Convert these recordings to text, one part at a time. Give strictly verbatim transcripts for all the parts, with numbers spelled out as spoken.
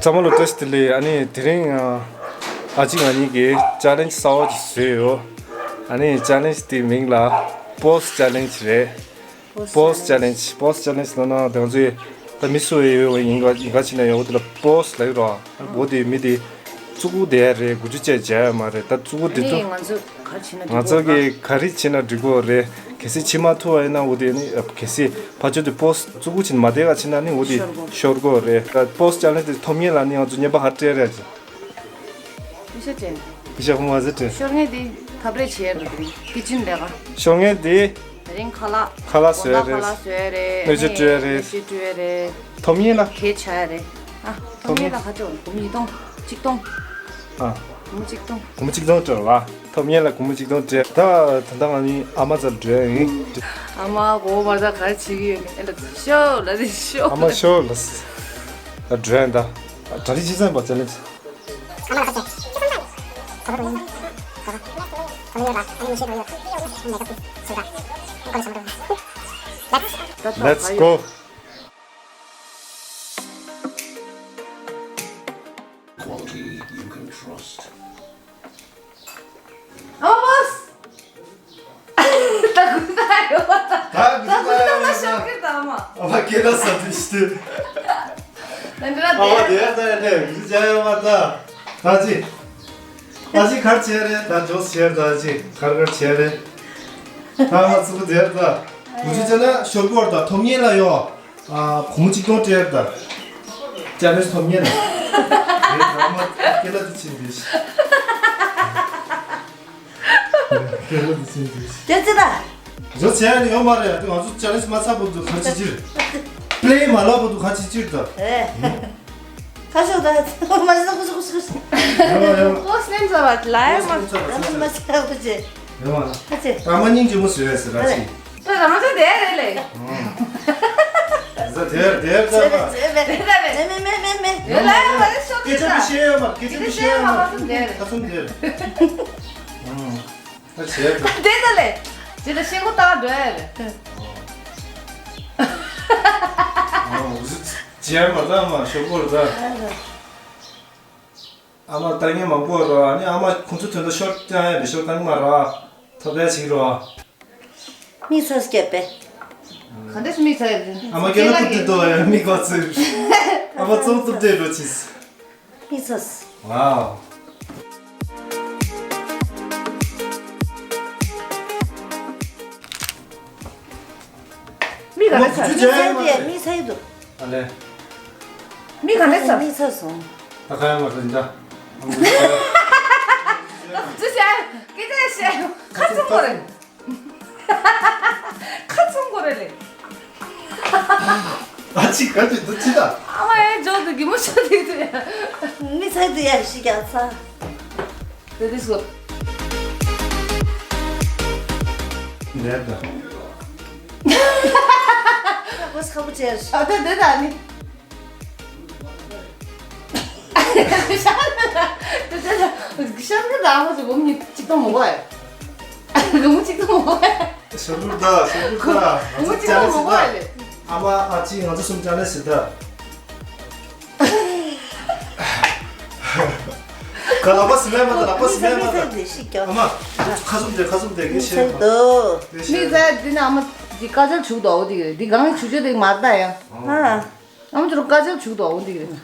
ཚང་མ་ལ་བཀྲ་ཤིས་བདེ་ལེགས། ཨ་ནི་དེ་རིང་ཨ་ཅེ་ང་གཉིས་ཀྱིས་ཅེ་ལེན་ཇི་གསར་པ་ཅིག་བཟོས་ཡོད། ཨ་ནི་ཅེ་ལེན་ཇི་དེའི་མིང་ལ་པོ་སི་ཅེ་ལེན་ཇི་རེད། པོ་སི་ཅེ་ལེན་ཇི། པོ་སི་ཅེ་ལེན་ཇི་ལབ་ན་དེ་ང་ཚོའི་ད་མི་སུ་ཡོད་ཡིན་ག་ཡིན་ག་ཕྱིན་ན་ཡང་འོ་དེ་ལ་པོ་སི་ལབ་ཀྱི་རེད། འོ་དེ་མི་དེ་བཙུགས་བསྡད་ཡ་རེད། དགུ་བཅུ་བཅས་བྱས་ཡ་མ་རེད། ད་བཙུགས་བསྡད་དུས་ང་ཚོ་ག་རེ་བྱེད་ན་འགྲིག་གོ། ང་ཚོ་གིས་ག་རེ་བྱེད་ན་འགྲིག་གོ་རེད། གལ་སྲིད་བྱེད་མ་ཐུབ་པ་ཡིན་ན་འོ་དེ་ནི་གལ་སྲིད་ཕར་ཕྱོགས་དེ་པོ་སི་བཙུགས་བྱེད་མ་བསྡད་ག་ཕྱིན་ན་ནི་འོ་དེ་ཤོར་གོ་རེད། པོ་སི་ཅེ་ལེན་ཇི་དེ་ཐོབ་མཁན་ལ་ནི་ང་ཚོ་བརྙན་པར་ཧ་སྤྲད་རེད་ཅེ། པེ་ཤ་སྤྲད། པེ་ཤ་ཧུ་མ་ཟེར་སྤྲད། ཤོར་མཁན་དེ་ཐབས་རེ་བྱས་རེད། དེ་རིང་ཀི་ཅིན་ལས་ཀ། ཤོར་མཁན་དེ། དེ་རིང་ཁ་ལག་ཁ་ལག་བཟོ་ཡ་རེད། ཁ་ལག་བཟོ་ཡ་རེད། སྣོད་བཅུད་སྤྲོད་ཡ་རེད། སྣོད་བཅུད་སྤྲོད་ཡ་རེད། ཐོབ་མཁན་ལ། གས་ཆག་ཡ་རེད། ཨ། ཐོབ་མཁན་ལ་ག་ཚོད། སྒོར་མོ་ཉིས་སྟོང་། གཅིག་སྟོང་། ཨ། སྒོར་མོ་གཅིག་སྟོང་། སྒོར་མོ་གཅིག་སྟོང་སྤྲད་པ། ཐོབ་མཁན་ལ་སྒོར་མོ་གཅིག་སྟོང་སྤྲད། ད་ད་ལྟ་ང་གཉིས་ཨ་མ་རྩར་འགྲོ་ཡ་ཡིན། ཨ་མ་གོ་མ་ད་ག་རེ་བྱེད་ཀྱི་ཡོད་མེད་ཨེ་ལ་ཤོག་ལ་དེ་ཤོག་ཨ་མ་ཤོག་ལ། ད་འགྲོ་ཡ་ཡིན་ད། གྲ་སྒྲིག་ཅི་ཙམ་པ་ཅེ་ལེན་ཇི། Let's go. Quality you can trust. ཨ་མ་སི། ད་གུན་ད་ཡོད་པ་ད། ད་གུན་ད་ཡོད་པ་ཤོག་གི་ད་མ། ཨ་མ་སྐད་ལ་ས་དེ་ཤི་དེ། ད་འདི་ལ་ཨ་མ་དེ། དེ་ཡ་ད་ཡ་དེ་གུན་ཅི་ཡ་ཡོད་པ་ད། ད་ཅི། ད་ཅི་གར་ཆེ་རེད། ད་ཇོས་ཆེ་རེད། ད་ཅི་གར་གར་ཆེ་རེད། ད་ང་ཚུགས་དེ་ཡ་ད། གུན་ཅི་ཅི་ན་ཤོག་གོར་ད་ཐོབ་ཉེ་ལ་ཡོད། ཨ། སྒོར་མོ་གཅིག་སྟོང་སྤྲད་ད། ཅ་ལེན་ཇི་ཐོབ་ཉེ་ན། རེད་ད་མ་སྐད་ལ་དེ་ཕྱིན་དེ་ཤི། སྐད་ལ་དེ་ཕྱིན་དེ་ཤི། སྐད་ཆ་ད། ཇོས་ཆེ་ཡ་ནི་ཡོད་མ་རེད། ང་ཚོ་ཅ་ལེན་ཇི་མ་ཚར་བར་དུ་ག་ཅི་ཅིར། པི་ལེ་མ་ལབ་བར་དུ་ག་ཅི་ཅིར་ད། ཨེ། ཁ་ཤོག་ད། མ་ཤོག་ཁ་ཤོག་ཁ་ཤོག་ཁ་ཤོག་ཡོད་ཡོད། ཁོ་སེམས་ཚ་བ་ལ་ཡ་མ། ཁོ་སེམས་ཚ་བ་ཡ་མ་ཚ་བ་ཅེ། ཡོད་མ། ཨ་ཅེ། ད་མ་སྙིང་རྗེ་མོ་བཟོས་ཡ་ཟེར་ར་ཅི། ད་རང་ཚོ་དེ་རེད་ལེ། ཟ་དེར་དེར་ཟ་བ། ཟེར་བས་ཟེར་བས། མེ་མེ་མེ་མེ་མེ། ཡོད་ལ་ཡ་མ་རེད་ཤོག་སྐད་ཆ་མི་ཤེས་ཡ་མ། སྐད་ཆ་མི་ཤེས་ཡ་མ། ཁ་ཚུམ་དེར། ཁ་ཚུམ་དེར། ཨ་ཆེ། དེ་ད་ལེ། ཇི་ལྟར་ཤེས་གོ་ལྟ་འགྲོ་ཡ་རེད། ཇེ་མ་ད་མ་ཤོག་གོར་ད། ཨ་མ་ལྟ་ངན་མང་པོ་ར། ཨ་ནི་ཨ་མ་ཁོང་ཚོ་དོན་དུ་ཤོར་ཀྱང་ཡ་མི་ཤོར་གང་མ་ར། ཐོབ་ཡ་ཞིག་ར། མི་ཚོས་སྐྱེས་པས། ག་འདྲ་ཞིག་མི་ཚོས། ཨ་མ་སྐྱེ་ན་ཐུབ་དེ་ཏོ་ཡ་མི་ག་ཚོད། ཨ་མ་ཙོང་ཐུབ་དེ་རོ་ཆིས། ཨི་ཚོས། ཝའོ། མི་ག་ནས་ཚར། མི་ཚར་དེ་མི་ཚར་འདུག་ཨ་ལེ། མི་ག་ནས་ཚར། མི་ཚར་སོང་། ད་ག་ཡང་མ་ཚར་འདྲ། ད་ཁོ་ཚོ་བཤད། སྐད་ཆ་བཤད། ཁ་ཚུམ་པོ་རེད། ཁ་ཚུམ་པོ་རེད་ལེ། ཨ་ཅི་ག་ཅི་འདུག་ཅི་ད། ཨ་མ་ཡ་ཇོ་དུ་གི་མོ་ཤོ་དེ་དུ་ཡ། མི་ཚེ་དུ་ཡ་ཤི་ཀྱང་ཚ། དེ་དུ་སོ། ལེ་ད། ཁ་ཁོ་ཁ་བུ་ཆེ། ཨ་དེ་དེ་ད་ནི། ཤར་གི་ད་མོ་ཟེར་སྒོར་མོ་གཅིག་སྟོང་མོ་གོ་ཨེ། སྒོར་མོ་གཅིག་སྟོང་མོ་གོ་ཨེ། ཤོར་གུར་ད་ཤོར་གུར་ད། སྒོར་མོ་གཅིག་སྟོང་མོ་གོ་ཨེ་ལེ། ཨ་མ་ཨ་ཅི་ང་ཚོ་གསུམ་ཅ་ལེན་ཞིག་ད། ཁ་ལག་པ་སི་མེད་མ་ད། ལག་པ་སི་མེད་མ་ད། མི་ཚེ་འདི་ཤི་ཀྱང་། ཨ་མ་ཁ་ཚུམ་དེ་ཁ་ཚུམ་དེ་གི་ཤེས་མ་ད། མི་ཚེ་འདི་ནི་ཨ་མ་འདི་ཀ་ཅལ་བྱུག་དོ་འོ་འདི་གི་རེད། འདི་གང་གི་བྱུག་ཆོག་དེ་མ་ད་ཡ། ཨ། ཨ་མ་ཚོ་ཀ་ཅལ་བྱུག་དོ་འོ་འདི་གི་རེད།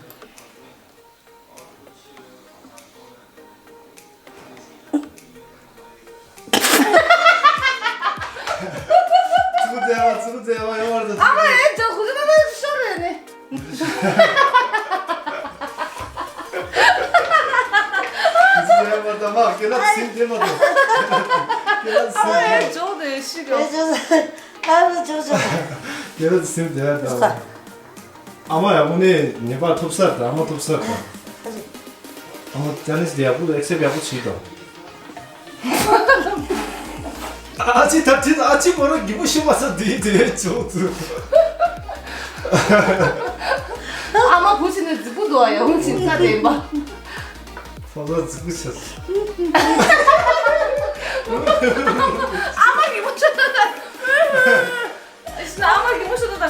ཚུར་བཙལ་བ་ཚུར་བཙལ་བ་ཡོང་བར་དུ། ཨ་མ་ཨེ་ཇོ་ཁུ་ཚུར་ད་ཤོར་རེད་ནི། ཚུར་བཙལ་བ་ད་མ་སྐེ་ལབ་སིམ་དེ་མ་དུ། སྐེ་ལབ་ཨ་མ་ཨེ་སིམ་དེ། ཇོ་དེ་ཤི་གོ། ཨ་མ་ཇོ་ཇོ། སྐེ་ལབ་སིམ་དེ་ད། ཨ་མ་ཡག་པོ་ནི་ཉེས་པ་ཐོབ་ས་རེད། ཨ་མ་ཐོབ་ས་རེད། ཨ་མ་ཅ་ལེན་ཇི་དེ་ཡག་པོ་ཨེག་སེབ་ཡག་པོ་བྱེད་དང་། ཨ་ཅི་ད་དེ་ཨ་ཅི་མོ་རང་གི་མོ་ཤི་མ་ས་དེ་དེ་ཅོག་ཙུ། ཨ་མ་བུ་ཆེ་ནས་རྫིག་པོ་འདུག་ཨ་ཡང་ཆེ་ས་དེ་མ། ཕ་མ་རྫིག་པོ་ཆགས། ཨ་མ་གི་མོ་ཆེ་ད། ཨ་མ་གི་མོ་ཤོ་ད་ད།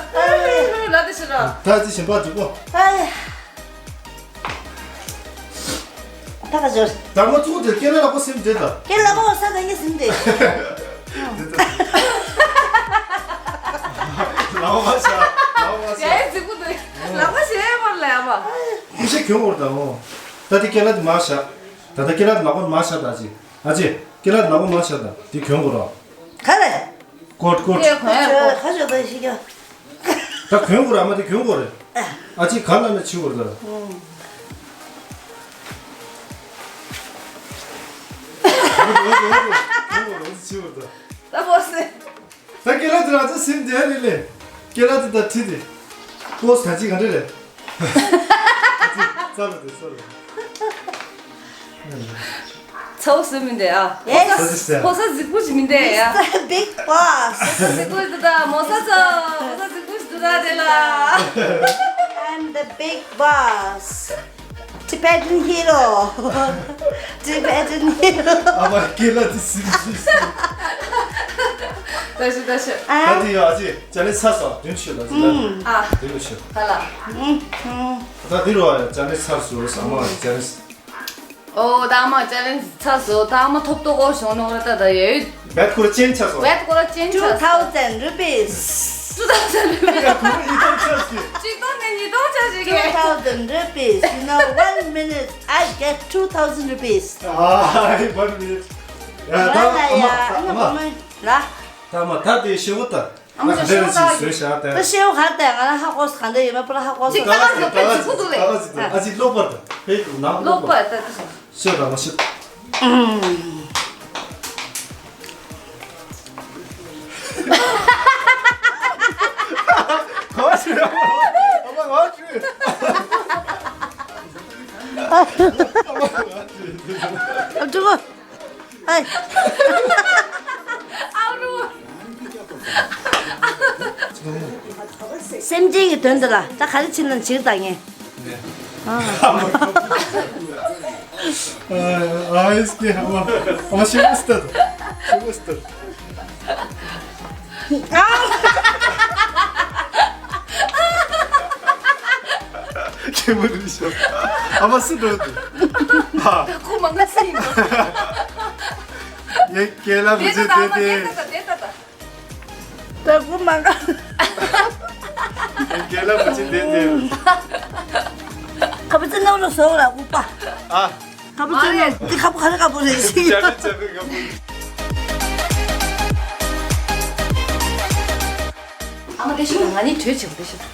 ལ་དེ་ཤི་ར། ད་ཅི་ཞིམ་པ་འདུག་གོ། ཨ་ཡ། ཁ་ཞོར། དར་མ་གཙུག་དེ་སྐེ་ལ་ལག་པ་སིམ་དེ་ད། སྐེ་ལ་ལག་པ་ས་ད་ངས་སིམ་དེ། ལག་པ་ཤ། ལག་པ་ཤ། ཡའི་ཟིག་པོ་འདུག་ལག་པ་ཤ་ཡའི་མར་ལ་ཡ་མ། མི་ཤེས་གྱོན་འོར་ད་འོ། ད་དེ་སྐེ་ལ་དེ་མ་ཤ། ད་ད་སྐེ་ལ་དེ་ལག་པ་མ་ཤ་ད་ཅི། ཨ་ཅི། སྐེ་ལ་དེ་ལག་པ་མ་ཤ་ད་དེ་གྱོན་དགོས་རོགས། ག་རེ། ཀོཊ་ཀོཊ། ཁ་ཤོ་ཁ་ཤོ་ད་ཤི་ཀྱང་། ད་གྱོན་དགོས་རེད། ཨ་མ་དེ་གྱོན་དགོས་རེད། ཨ་ཅི་ག་ལ་ན་ཕྱི་བོར་ད། ཨུམ། ཕྱི་བོར་ད། ད་བོ་སེ། ད་ཀེ་ལ་དེ་ར་ཚ་སིམ་དེ་རེད་ལེ། ཀེ་ལ་དེ་ད་ཁྲི་དེ། ཀོས་ད་ཅི་ག་འདྲ་རེད། ཨ་ཅི་ཙ་ལ་དེ་ཙ་ལ། ཚ་བོ་སུ་མི་འདུག་ཨ། Yes. ཕོ་གསར་གཟིགས་པོ་ཞིག་མི་འདུག་ཨ། Mister Big Boss. གཟིགས་པོ་ཞིག་འདུག་ད། མོ་ས་ཚ། མོ་ས་གཟིགས་པོ་ཞིག་འདུག་ད་དེ་ལ། I'm the big boss. Tibetan hero. Tibetan hero. ཨ་མ་སྐེ་ལ་དེ་སིམ་སིམ་སིམ། ད་ཤི་ད་ཤི། ཨ། ད་དེ་ཡ་ཨ་ཅི་ཅ་ལེ་ཚ་སོ་དུན་ཤོད་ད་ཅི་ད། ཨ། དེ་ལ་ཤོད། ཧ་ལ། ཨུམ། ད་དེ་རུ་ཨ་ཅ་ལེ་ཚ་སོ་ཨ་མ་ཅ་ལེ། ཨོ་ད་ཨ་མ་ཅ་ལེན་ཚ་སོ། ད་ཨ་མ་ཐོབ་ཏོ་གོ་ཤོང་ནོ་ར་ད་ད་ཡོད། བེད་ཁོ་ར་ཅན་ཆ་སོ། བེད་ཁོ་ར་ཅན་ཆ་སོ། Two thousand rupees. Two thousand rupees. ཡ་ཁོ་ར་ཉིས་སྟོང་ཆ་ཞིག་གཅིག་སྟོང་ནས་ཉིས་སྟོང་ཆ་ཞིག་གི། Two thousand rupees. You know, one minute I get two thousand rupees. ཨ་ཧ། One minute. ཡ་ད་ཨ་མ་ཨ་མ་ཨ་མ་ལ། ད་ཨ་མ་ད་དེ་ཤེས་བོ་ད། ཨ་མ་ད་ཤེའུ་ག་ག་གི། ད་ཤེའུ་ག་དེ་ང་ལ་ཧ་གོ་ས་ག་འདྲ་ཡོད་མེད་པོ་ལ་ཧ་གོ་ས། ཅིག་ད་ག་ཟིག་ད་ག་ཟིག་ད་ག་ཟིག་ད་ག་ཟིག་ད། ཨ་ཅིག་ལོག་པར་ད་ཕེ་ནང་ལོག་པར་ད་ད་ཤེའུ་ད་མ་ཤེའུ། ག་ཟིག་ཨ་མ་ང་ཅི། ཨ་ཅོ། ཨའི། ཨའུ་རུ། སེམས་ཅན་གྱི་དོན་དུ་ལ་ད་ག་རེ་ཕྱིན་ན་བྱེད་ད་ངས། ཨ་ཨའི་སྐྱེ་ཧ་མ། ཨ་ཤེ་མ་སྟར། ཤེ་མ་སྟར། ཁྱེད་མ་རིག་ཤོག་ཨ་མ་སུ་འགྲོ་འདུག་ཨ། ད་ཁོ་མ་ང་སུ་ཡིན་ནོ། ངས་རྒན་ལགས་མི་བྱེད་དེ་དེ། ད་ཁོ་མ་ང་། ངས་རྒན་ལགས་མི་བྱེད་དེ་དེ། ཁ་པ་ཙི་ནང་ལ་སོང་ལ་ཨུ་པ། ཨ། ཁ་པ་ཙི་ནང་འདི་ཁ་པ་ཁ་རེ་ཁ་པོ་རེད་ཤི། ཅ་ལེ་ཅ་ལེ་ཁ་པོ། ཨ་མ་དེ་ཤི་ང་ནི་གྲོས་བྱེད་པ་དེ་ཤི།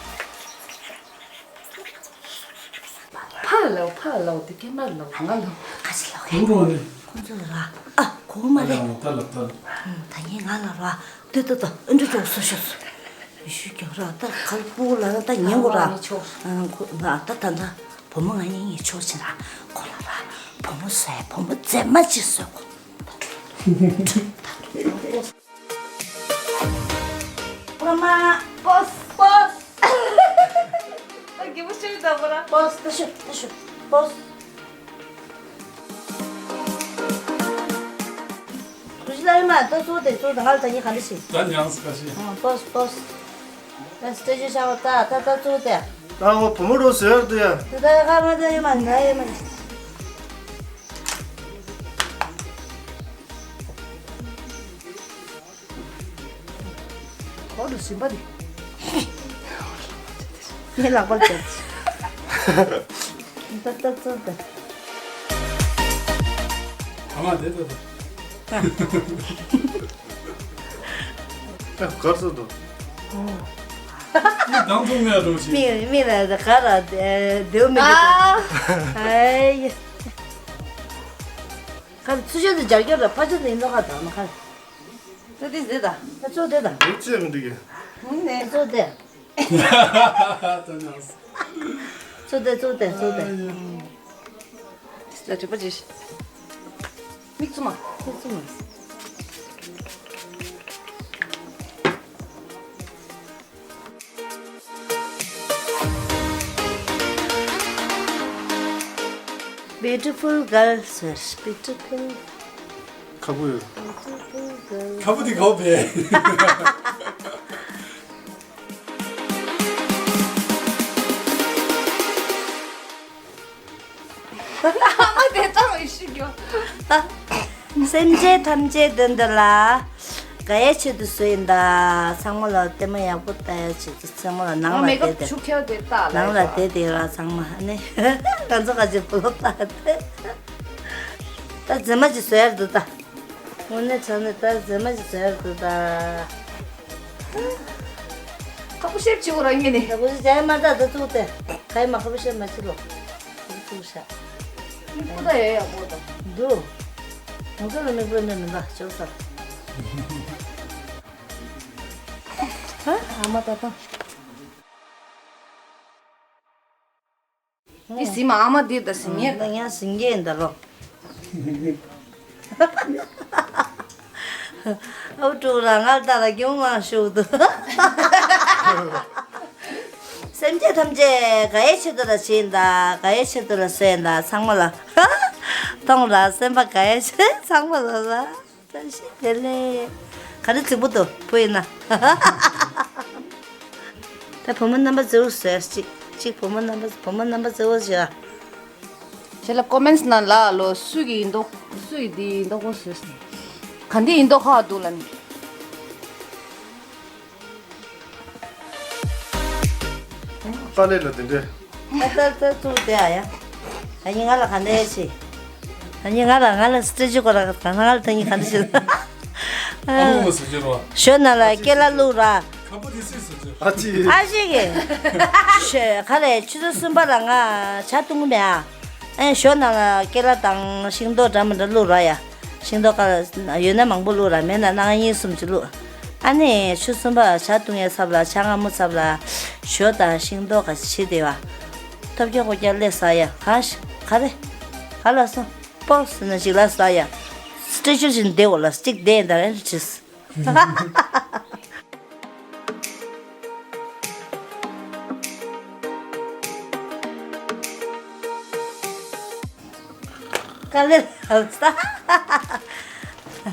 ཕ་ལོ་ཕ་ལོ་དེ་ཀེ་མ་ལོ་ང་ལོ་ཁ་ཅིག་ལོ་ཧེ། ཁོང་ཚོ་ལ་ཨ་ཁོང་མ་རེད། ད་ལ་ད་ལ། ད་ངས་ང་ལ་ར་དེ་ད་ད་ཨ་འདྲ་ཅོག་སོ་ཤོ་སོ། ཡེ་ཤུ་རྒྱག་ར་ད་ཁར་པོ་ལ་ད་ཉན་གོ་ར། ཁོ་ང་ད་ད་ད་བུ་མོ་ང་གཉིས་ཉིད་ཆོག་ཕྱིན་ར་ཁོ་ལ་ར་བུ་མོ་བཟོས་བུ་མོ་མཛེས་མ་ཅིག་བཟོས་གོ། ཨ་མ། པོས་པོས། ད་གི་མོ་ཤོད་ད་པོ་ར། པོས་ད་ཤོད་ད་ཤོད་པོས། ཁུ་ཤི་ལ་ཡིན་མ་ད་ཚུར་དེ་ཚུར་དེ་ང་ལ་ད་ཉིན་ག་འདྲ་ཞིག་ད་ཉང་སི་ཁ་ཤི། ཨ་པོས་པོས། ད་སི་ཊེ་ཇི་ཤ་བ་ད་ད་ད་ཚུར་དེ། ད་འོ་བུ་མོ་རུ་ཟེར་དུ་ཡ། ད་ད་ཡ་ག་མ་ད་ཡིན་མ་ད་ཡིན་མ། ཁོ་ལ་ཞིམ་པ་རེད། ངའི་ལག་པར་བྱས། ད་ལྟ་ཚོད་ད། ཨ་མ་དེ་ད་ད། ད་གར་སོང་དོ། ཨོ། ངས་དང་ཐོག་ངས་འགྲོ་ཞིག་མི་མི་ལ་ད་ག་ར་དེའུ་མི་འདུག་ཨ། ཨའི། ཁ་ཚུར་ཤོག་དེ་རྒྱག་རྒྱག་ལ་ཕར་ཤོག་དེ་ཡིན་ནོ་ཁ་དང་ནོ་ཁ། ཚུར་དེ་ཟེར་ད། ཨ་ཚུར་དེ་ད། ཡོད་ཅེས་མི་འདུག་གི། ཨུ་ནས། ཚུར་དེ། ད་ནང་། ཚུར་དེ་ཚུར་དེ་ཚུར་དེ། ཨ་ཡ། ད་གྲིབ་པ་ཅིག་མིག་བཙུམ་མ། མིག་བཙུམ་མ། Beautiful girls were beautiful. ཁ་བུ་ཡོད། Beautiful girls. ཁ་བུ་དེ་ག་བས། ཨ་མ་དེ་ཙམ་ སེམས་ཅན་ཐམས་ཅད་དོན་དུ་ལ། དགའ་ཡའི་ཆེད་དུ་བཟོས་ཡིན་ད། ཚང་མ་ལ་ལྟད་མོ་ཡག་པོ་ལྟ་ཡ་ཆེད་དུ་ཚང་མ་ལ་ནང་ལ་མེ་ཀབ་བསྡད་དེ། ཆུ་ཁྱེར་དེ་ལྟ་ལ་ནང་ལ་བསྡད་དེ་ར་ཚང་མ་ཨ་ནི། ག་ཚོད་ག་ཅིག་བུ་ལོ་ལྟ་དེ། ད་མཛེས་མ་ཅིག་བཟོ་ཡར་འདུག་ད། དངོས་གནས་དྲང་གནས་ད་མཛེས་མ་ཅིག་བཟོ་ཡར་འདུག་ད། ཁ་པོ་ཤེབ་ཆེ་བོ་རང་ངེས་ནས། ཁ་པོ་ཤེབ་ཅན་མ་ད་ད་ཐུག་སྟེ། ཁ་ཡི་མ་ཁ་པོ་ཤེབ་མ་ཆེ་ལོ། ཐུག་ཤ། ཁོ་ད་ཡ་ཡག་པོ་ད། འདུག་ང་ཚོ་ལ་མི་དགོས་ནས་མི་འདའ་ཅོག་ས། ཨ་མ་ད་ད། འདི་ཟིན་མ་ཨ་མ་འདི་ད་ཟིན་ངེས་ད། ཡང་ཟིན་གྱི་ཡིན་ད་ལོ། ཨའུ་ཀྲུག་ར་ངར་ད་ར་གྱོང་མང་ཤོག་ཏུ། སེམས་ཅན་ཐམས་ཅད་དགའ་ཡའི་ཆེད་དུ་ལ་བྱེད་ཡིན་ད། དགའ་ཡའི་ཆེད་དུ་ལ་བཟོས་ཡིན་ད་ཚང་མ་ལ། གཏོང་ར་སེམས་པ་དགའ་ཡའི་ཆེད་ཚང་མ་ལ་ལ། བཀྲ་ཤིས་བདེ་ལེགས། ག་རེ་རྫིག་པོ་འདུག་བུ་ཡིན་ན། ད་བུ་མོ་རྣམ་པ་ཚོས་ཟེར་གཅིག་གཅིག་བུ་མོ་རྣམ་པ་བུ་མོ་རྣམ་པ་ཚོས་ཟེར། ཁྱེད་ལ་ཀོ་མེན་ཊི་ནང་ལ་ལོ་སུ་གི་ཡིན་མདོག་སུ་ཡི་འདི་ཡིན་མདོག་གོ་ཟེར། ག་འདི་ཡིན་མདོག་ཁ་འདུག་ལ་ནི། ཏཱ་ལའི་ལ་དེ་འདྲས། ད་ད་ད་ཐུག་དེ་ཨ་ཡ། ད་ཉིན་ང་ལ་ག་འདྲས་ཤི། ད་ཉིན་ང་ལ་ང་ལ་སི་ཏྲེ་ཅི་གོ་ར་ག་ང་ལ་ད་ཉིན་ག་འདྲས་ཤི། ཨ་མོ་མོ་ཟེར་གྱི་རོ། ཞོ་ན་ལ་སྐེ་ལ་བླུག་ར། ཁམ་བུ་དེ་སི་ཟེར་གྱི། ཨ་ཅི། ཨ་ཞིག་གི། ཞོ་ག་རེ་ཆུ་ཚོད་གསུམ་པ་ལ་ང་ཇ་བཏུང་གི་མེད་ཨ། ཨེ་ཞོ་ན་ལ་སྐེ་ལ་དང་ཤིང་ཏོག་འདྲ་མི་འདྲ་བླུག་ར་ཡ། ཤིང་ཏོག་ཀ་ཡོད་ན་མང་པོ་བླུགས་ར་མེད་ན་སྣ་ཁ་གཉིས་གསུམ་ཅིག་བླུགས། ཨ་ནི་ཆུ་གསུམ་པ་ཇ་བཏུང་ཡས་ཚབ་ལ་ཇ་མངར་མོ་ཚབ་ལ་ཞོ་དང་ཤིང་ཏོག་ག་ཞིག་བྱས་ཏེ་བ། ཐོབ་རྒྱག་ཀོ་རྒྱག་སླེབས་ཟ་ཡ་ག་ཞིག་ག་རེ་ག་ལ་སོང་པོ་ཟེར་ན་ཞིག་ལ་ཟ་ཡ། སི་ཏྲེ་ཅར་ཞིག་འདེ་འོ་ལ་སི་ཊིག་འདེ་འདར་ཨེན་ཊི་ཊིས། དཀའ་ལས་ལ་ས།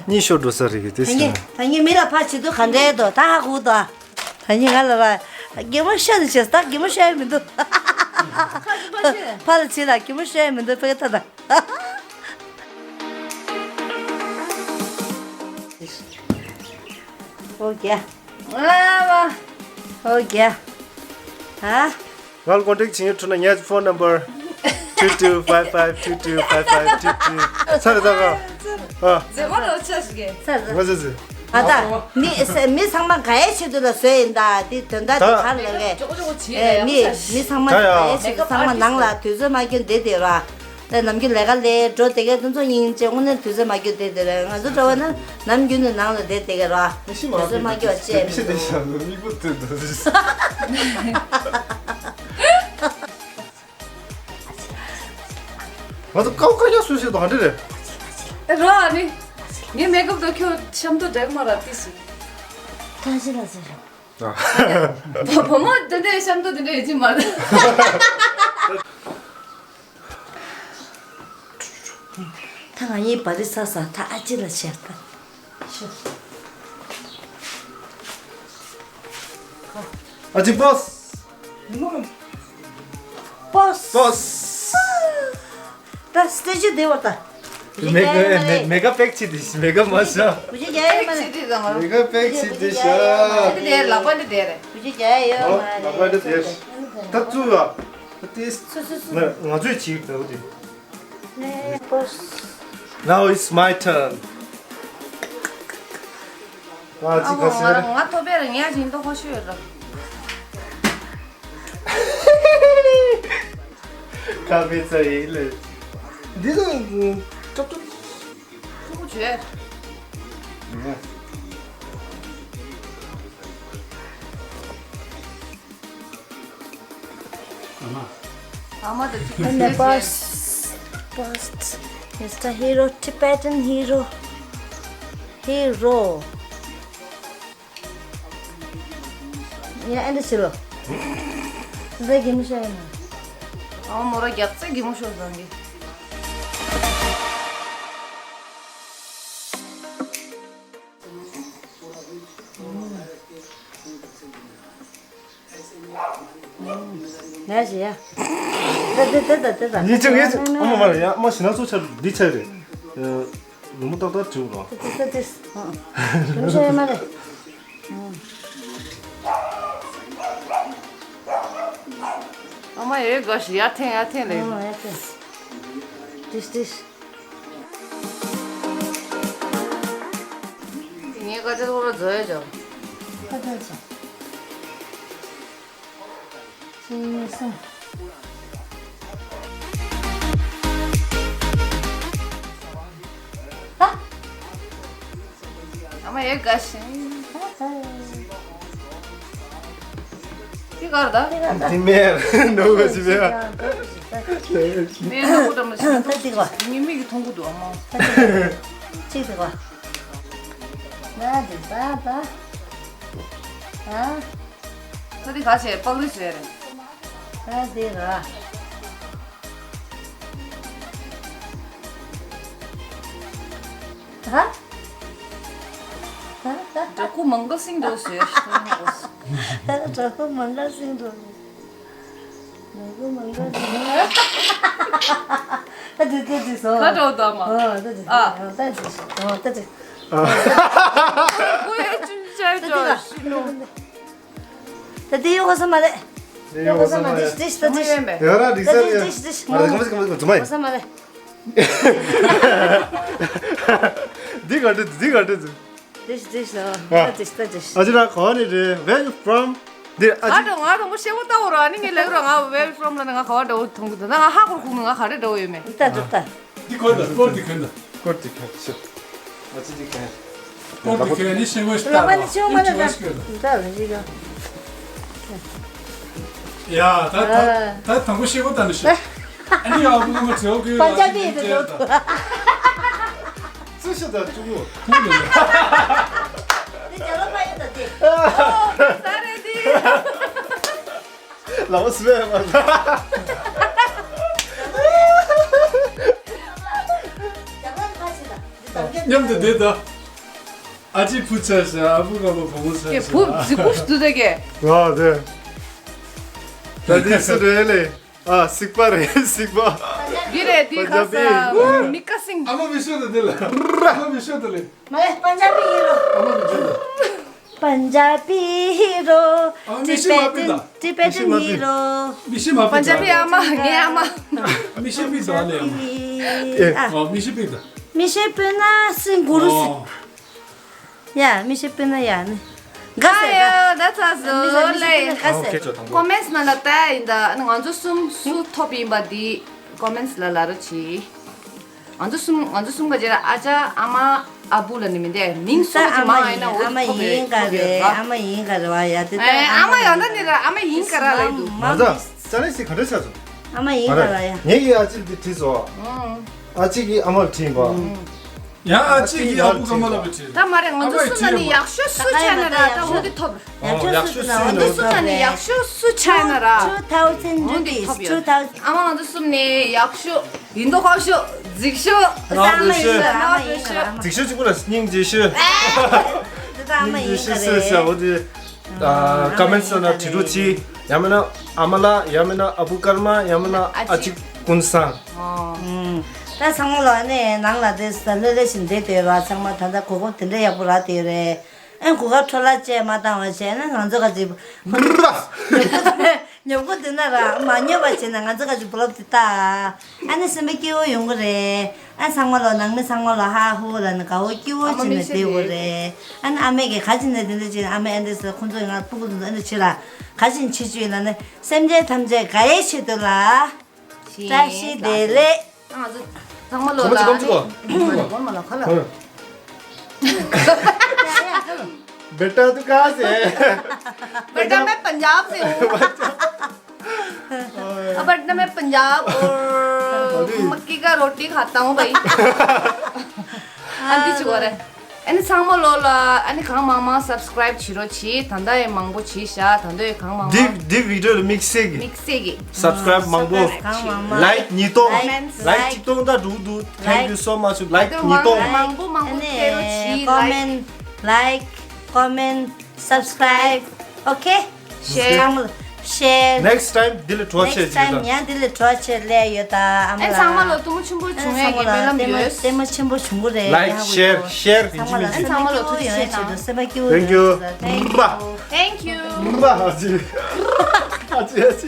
གཉིད་ཤོར་འགྲོ་ས་རེད་གི་དེ་ད་ངས་ཟེར་ན། ད་ངས་མི་ལ་ཕར་བྱེད་དུས་ག་འདྲའི་དོ་ད་ཧ་གོ་དོ། ད་ངས་ང་ལ་ར་གད་མོ་ཤོར་ནས་བྱས་ད་གད་མོ་ཤོར་ཡ་མི་འདུག་ཕར་ལ་བྱེད་ལ་གད་མོ་ཤོར་ཡ་མི་འདུག་ཕ་གི་ད་ད། ཨོ་རྒྱ། ཨ་བ། ཨོ་རྒྱ། ཧ། ང་ལ་ཀོན་ཊེག་བྱེད་ཡོད་འཕྲོ་ན་ངའི་ཕོན་ནམ་བར། two two five five two two five five two two། ཚར་ད་ག་ཨ། ཟེར་བ་ལོ་ཆ་ཞིག་གེ། ཚར་ད། ང་ཟེར་ཟེར། ཨ་ད། མི་ས་མི་ཚང་མ་ག་ཡའི་ཆེད་དུ་ལ་བཟོས་ཡིན་ད་དེ་དོན་དག་དེ་ད་ག་ལ་གེ། ཅོག་ཅོག་བྱེད་ཨེ་རེད་མི་ཡ་མི་ཚང་མ་ད་ཡ། ག་ཡའི་ཆེད་དུ་ཚང་མ་ནང་ལ་དུས་ཚོད་མ་སྐྱོན་བསྡད་བསྡད་ར། ད་ནམ་རྒྱུན་ལས་ཀ་ལས་འགྲོ་བསྡད་མཁན་དེ་ཚོ་སྙིང་རྗེ་དངོས་གནས་དུས་ཚོད་མ་སྐྱོན་བསྡད་བསྡད་ར་ང་ཚོ་འདྲ་བ་ན་ནམ་རྒྱུན་ནས་ནང་ལ་བསྡད་བསྡད་གི་ར། དུས་ཚོད་མ་སྐྱོན་བྱས་མི་འདུག་མིག་པོ་ཐོན་འདུག་ང་ཚོ་ཀའོ་ཀ་ཡ་སུ་ཞིག་དང་འདྲ་རེད། ཨེ་རོ་ཨ་ནི། ངའི་མེ་ཀབ་དང་ཁྱོད་ཤམ་ཐོ་འདྲ་མ་ར་ཏི་སི། ཐང་ཤི་ལ་ཟེར་རོ། བུ་བུ་མོ་དེ་འདྲའི་ཤམ་ཐོ་དེ་འདྲ་ཡོད་ཀྱི་མ་རེད། ད་ང་གཉིས་བ་རི་ས་ས་ད་ཨ་ཅི་ལ་བྱས་ད། ཨ་ཅི་པོས། པོས། པོས། ད་སི་ཊེ་ཇི་དེ་བར་ད། མེ་ག་མེ་མེ་ག་པེག་ཆི་དེ་ཤི་མེ་ག་མ་ཤ། བུ་ཅི་རྒྱ་ཡེ་མ་རེད། མེ་ག་པེག་ཆི་དེ་ཤ། དེ་དེ་ལག་པ་འདི་དེ་རེད། བུ་ཅི་རྒྱ་ཡེ་ཡོད་ཨོ་མ་ལག་པ་འདི་དེ། རེད། ད་ཙུ་ཡ། ད་ཏིས། སུ་སུ་སུ། ང་ང་ཚོས་བྱིས་པའི་འོ་དེ། Now it's my turn. ཨ་ཅི་ཁ་ཤས་རེད། ང་ཐོབ་པའི་རིང་ཡ་ཅིན་ཏོ་ཁོ་ཤོད་ར། ཁ་བེ་ཚ་ཡིན་ལེ། འདི་ཚོ་ཀྲོབ་ཀྲོབ། ཐུག་གུ་བྱོས། ཨ་མ་དང་གཅིག་པ་ནེ་པཱལ། First, Mister Hero, Tibetan Hero. Hero. ཡ་ཨེ་འདྲ་བྱེད་ལོ། ཟས་གད་མོ་ཤོར་ཡ་མ། ཨ་མ་མོ་ར་རྒྱག་ཚད་གད་མོ་ཤོར་བཟང་གི། ཡ་ཞེ་ཡ། ད་ད་ད་ད་ད། ཉིན་གཅིག་ངས་ཨ་མ་མ་རེད་ཡ་མ་ཞེ་ན་ཚོ་ཆ་འདི་ཆ་རེད། ནུ་མོ་ཏག་ཏག་བྱུག་རོགས། ཏིས་ཏིས་ཏིས། ཨ། རིམ་བཞིན་ཡོད་མ་རེད། ཨ་མ་ཡོད་དགའ་ཞིག་ཡར་འཐེན་ཡར་འཐེན་ལེ། ཨ་ཡར་འཐེན། ཏིས་ཏིས། ངའི་ཀ་ཅ་ལོ་ར་མཛོ་ཡ་ཅོ། ཀ་ཅ་ཅོ། གཅིག་གཉིས་གསུམ། ཨ་མ་ཡོད་དགའ་ཞིང་། འདི་གར་ད། འདི་མེར་ནོ་ག་ཅི་མེར། མེར་ནོ་ག་ད་མ་ཤི། ད་འདི་ག་ཉི་མིག་གི་མཐོང་གི་འདུག་ཨ་མ། གཅིག་འདི་ག་ད་འདི་ད་ད། ཨ། ད་འདི་ག་བྱས་པགས་རིལ་བཟོས་རེད། ད་འདི་ག་ད། ད་ད་ད། འདྲ་ཁུ་མང་ག་སིང་འགྲོ་ཟེར། འདྲ་ཁུ་མང་ག་སིང་འགྲོ། འདྲ་ཁུ་མང་ག་སིང་། ད་དེ་དེ་དེ་སོ། ད་འགྲོ་ད་མ། ཨོ་ད་དེ། ཨ། ཨོ་ད་དེ། ཨོ་ད་དེ། ཨ། ཁུ་ཡེ་ཅུན་ཅན་ད་དེ་འགྲོ་ག་ཤི་ནོ། ད་དེ་ཡོ་ག་ས་མ་རེད། དེ་ཡོ་ག་ས་མ་རེད། དེ་དེ་ད་དེ། ཡོ་ར་དེ་ས་རེད། དེ་དེ་དེ་མ་རེད། ག་མ་ག་མ་ག་མ་ཡོ་ག་ས་མ་རེད། འདི་ག་འདྲ་འདི་ག་འདྲ་འདུག་དེ་ཞིག་དེ་ཞིག་ཨ། ཨ་དེ་ཞིག་ད་དེ་ཞིག་ཨ་ཅི་ར་ག་བ་ནས་རེད། Where you from? འདི་ཨ་ང་ཅི། རང་ང་རང་པོ་ཤེས་པོ་ལྟ་བོ་ར་ནི་ངས་ལེགས་ར་ང་Where you from ལ་ནི་ང་ག་བ་འདྲ་བོ་མཐོང་གི་འདུག་ན་ང་ཧ་གོ་གོ་ནི་ང་ག་རེ་འདྲ་བོ་ཡོད་མེད། ད་ད་ད། འདི་གོན་ད་སྐོར་འདི་གོན་ད། སྐོར་འདི་གོན་ཤི། ཨ་ཅི་འདི་གོན། སྐོར་འདི་གོན་ནི་ཤེས་པོ་ཤི་ལ་ང་ནི་ཤེས་པོ་མ་ལ་ད་ད་ལ་ཞིག་ཡ། ད་ད་ད་དང་པོ་ཤེས་པོ་ད་ནི་ཤི། ཨ་ནི་ཡ་བུ་ང་ཚོ་གི་པན་ཇ་བི་དེ་ཚོ། ཙི་ཤི་ད་ཅུ་གུ། ཁུང་དེ། དེ་རྒྱ་ལོ་པ་ཡིན་ད་དེ། ཨོ་ས་རེད་དེ། ལ་བ་སི་བེ་མ་ད། རྒྱ་ལོ་པ་ཡིན་ད་དེ། མཉམ་དུ་བསྡད་ད། ཨ་ཅེ་བུ་ཚ་ས་ཨ་བུ་ག་བ་བུ་མོ་ཚ་ས། ཨེ་བུ་ཟི་བུ་སུ་དུ་ད་གེ། ཨ་དེ། ད་དེ་སུ་རེད་ལེ། ཨ་སིག་པ་རེད་སིག་པ། འདི་རེད་འདི་ཁ་ས་མི་ཀ་སིང་། ཨ་མ་མི་ཤོད་ད་དེ་ལ། ཨ་མ་མི་ཤོད་ད་ལེ། མ་རེད་པན་ཇ་བི་ཧི་རོ། ཨ་མ་མི་ཤོད་ད། པན་ཇ་བི་ཧི་རོ། ཨ་མ་མི་ཤི་མ་པི་ད། ཊི་བེ་ཊན་ཧི་རོ། མི་ཤི་མ་པི་ད། པན་ཇ་བི་ཨ་མ་ངའི་ཨ་མ། མི་ཤི་པི་ད་ལེ་ཨ་མ། ཨ། ཨ་མི་ཤི་པི་ད། མི་ཤི་པི་ན་སིང་གུ་རུ་སི། ཨོ། ཡ་མི་ཤི་པི་ན་ཡ་ནི། ག་ཟེར་ད། ད་ཚ་ཟོ་ལེ། ག་ཟེར། ཨོ་ཁེ་ཅོ་དང་པོ། ཀོ་མེན་སི་ནང་ལ་ལྟ་ཡིན་ད་ང་ཚོ་གསུམ་སུ་ཐོབ་ཡིན་པ་འདི་ཀོ་མེན་སི་ལ་ལ་རོ་ཆི། ང་ཚོ་གསུམ་ང་ཚོ་གསུམ་ག་ཅེ་ར་ཨ་ཅག་ཨ་མ་ཨ་བུ་ལ་ནི་མི་འདས་མིང་སོ་ཅི་མང་ཡིན་ན་འོ་ཐོབ་ཡོད་ཐོབ་ཡོད་ར། ཨ་མ་ཡིན་ག་རེ་ཨ་མ་ཡིན་ག་རེ་བ་ཡ་དེ་ད་ཨ་མ་ཡང་ད་ནི་ར་ཨ་མ་ཡིན་ག་ར་ལ་ཡིན་འདུག་མ་ད་ཅ་ལེ་སི་ག་འདྲ་ཆགས་སོང་། ཨ་མ་ཡིན་ག་ར་ཡ། ངེད་ཀྱི་ཨ་ཅེ་འདི་བྲིས་སོ། ཨ་ཅེ་གི་ཨ་མ་ལ་བྲིས་པ། ཡང་ཨ་ཅེ་གི་ཨ་བུ་ག་མ་ལ་བ་བྲིས། ད་མ་རེད་ང་ཚོ་གསུམ་ན་ནི་ཡག་ཤོས་སུ་ཆགས་ན་ར་ད་འོ་དེ་ཐོབ་ར། ཡག་ཤོས་སུ་ཡིན་ནོ། ང་ཚོ་གསུམ་ནས་ཡག་ཤོས་སུ་ཆགས་ན་ར། Two thousand འོ་འདི་rupees, ཐོབ་ཡོད། Two thousand། ཨ་མ་ང་ཚོ་གསུམ་ནས་ཡག་ཤོས་ཡིན་མདོག་ཁ་ཤོས་རྫིག་ཤོས། རང་ཨ་མ་ཡིན་ཤོས། ཨ་མ་ཡིན་ཤོས། རྫིག་ཤོས་གཅིག་པུ་ལ་སྙིང་རྗེ་ཤོས། འདི་ད་ཨ་མ་ཡིན་ག་རེད། ཤོས་ཤོས་འོ་དེ། ཀ་མེན་སི་ན་བྲིས་རོགས་གྱིས། ཡང་མིན་ན་ཨ་མ་ལགས། ཡང་མིན་ན་ཨ་བུ་ཀརྨ། ཡང་མིན་ན་ཨ་ཅེ་ཀུན་བཟང་། ད་ཚང་མ་ལོ་ནས་ནང་ལ་དེ་ལྷོད་ལྷོད་བཞིན་བསྡད་དེ་ར་ཚང་མ་ད་ལྟ་གོ་སྐབས་དེ་འདྲ་ཡག་པོ་རག་དེ་རེད། ཨེ་གོ་སྐབས་འཕྲོ་བརླག་བཅས་མ་བཏང་བ་བྱས་ན་ང་ཚོ་ག་ཅིག་ཉོབ་གོ་དེ་ན་ར་མ་ཉོབ་པ་བྱས་ན་ང་ཚོ་ག་ཅིག་བུ་ལབ་དེ་ལྟ། ཨ་ནི་སེམས་པ་སྐྱིད་པོ་ཡོང་གི་རེད། ཨ་ཚང་མ་ལོ་ནང་མི་ཚང་མ་ལོ་ཧ་ཧུ་ལ་ནི་དགའ་བོ་སྐྱིད་པོ་བྱས་ནས་བསྡད་དགོས་རེད། ཨ་ནི་ཨ་མས་གི་ག་ཅིག་ནས་དེ་འདྲ་བྱས་ཨ་མས་ཨ་འདྲ་ཟེར་ཁོང་ཚོ་ང་སྤུ་གུ་དེ་ཚོ་ཨ་འདྲ་བྱས་ལ་ག་ཅིག་བྱེད་བཅུག་ཡིན་ན་ནི་སེམས་ཅན་ཐམས་ཅད་དགའ་ཡའི་ཆེད་དུ་ལ། བཀྲ་ཤིས་བདེ་ལེགས། ང་ཚོ་ཚང་མ་ལོ་ལ་ཨ་ནི་གོ་མ་ལ་གོ་མ་ལ་གོ་མ་ལ་གོ་ལ། बेटा तू कहाँ से है? बेटा मैं पंजाब से हूँ। अब बेटा मैं पंजाब और मक्की का रोटी खाता हूँ भाई। ཨ་འདི་ཅི་གོ་རེད། ཨ་ནི་ཚང་མ་ལོ་ལ་ཨ་ནི་གང་མང་མང་སབ་སི་ཀ་རའིབ་བྱེད་རོགས་གྱིས། ད་ལྟ་ཡང་མང་པོ་བྱས་ཤག་ད་ལྟ་ཡང་གང་མང་མང་འདི་འདི་བི་ཌི་ཡོ་ལ་དམིགས་བསལ་གྱི་དམིགས་བསལ་གྱི་སབ་སི་ཀ་རའིབ་མང་པོ། གང་མང་མང་། ལའིཀ་ཉིས་སྟོང་ལའིཀ་ལའིཀ་ལའིཀ་ཆིག་སྟོང་དང་དྲུག་འདུག Thank you so much. ལའིཀ་ཉིས་སྟོང་། མང་པོ་མང་པོ་སྟེར་རོགས་གྱིས། ལའིཀ་ཀོ་མེན་ཊི་ལའིཀ་ཀོ་མེན་ཊི་སབ་སི་ཀ་རའིབ། ཨོ་ཁེ། ཤེར། ཚང་མ་ལ་ share. Next time འདི་ལས་གྲོགས་ཆེ་Next time ཡང་འདི་ལས་གྲོགས་ཆེ་ལས་ཡོད་ད་ཨ་མ་ལགས། ཚང་མ་ལ་ཐུགས་མ་ཆེན་པོ་བྱུང་ཡ་གི་སྨོན་ལམ་ཡོད། ལྟད་མོ་ཆེན་པོ་བྱུང་གི་རེད། Like share share ཡིན་གཅིག་མིན་གཅིག་ཚང་མ་ལ་ཐུགས་རྗེ་ཆེ་གནང་། སེམས་པ་སྐྱིད་པོ་Thank you. Thank you. ཨ་ཅི་ཨ་ཅི་ཨ་ཅི་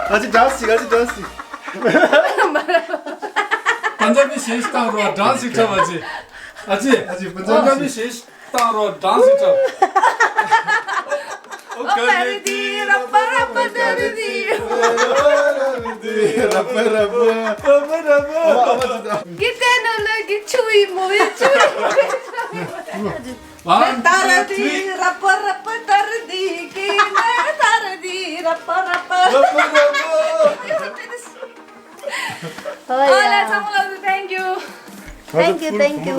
ཨ་ཅི་dance ཅིག་ཨ་ཅི་dance ཅིག Punjabi ཞེས་བཏང་རོགས་dance ཞིག་འཁྲབ། ཨ་ཅི་ཨ་ཅི་ཨ་ཅི་Punjabi ཞེས་བཏང་རོགས་dance ཞིག་འཁྲབ། ཨོ་ཀ་རི་དི་ར་པ་ར་པ་ད་རི་དི་ར་པ་ར་པ་ར་པ་ར་པ། གི་ཏེ་ནོ་ལ་གི་ཆུ་ཡི་མོ་ཡི་ཆུ་ཡི། ད་ར་དི་ར་པ་ར་པ་ད་རི་དི་གི་ན་ད་ར་དི་ར་པ་ར་པ། ཨོ་ལ་ཚང་མ་ལ་thank you. Thank you, thank you.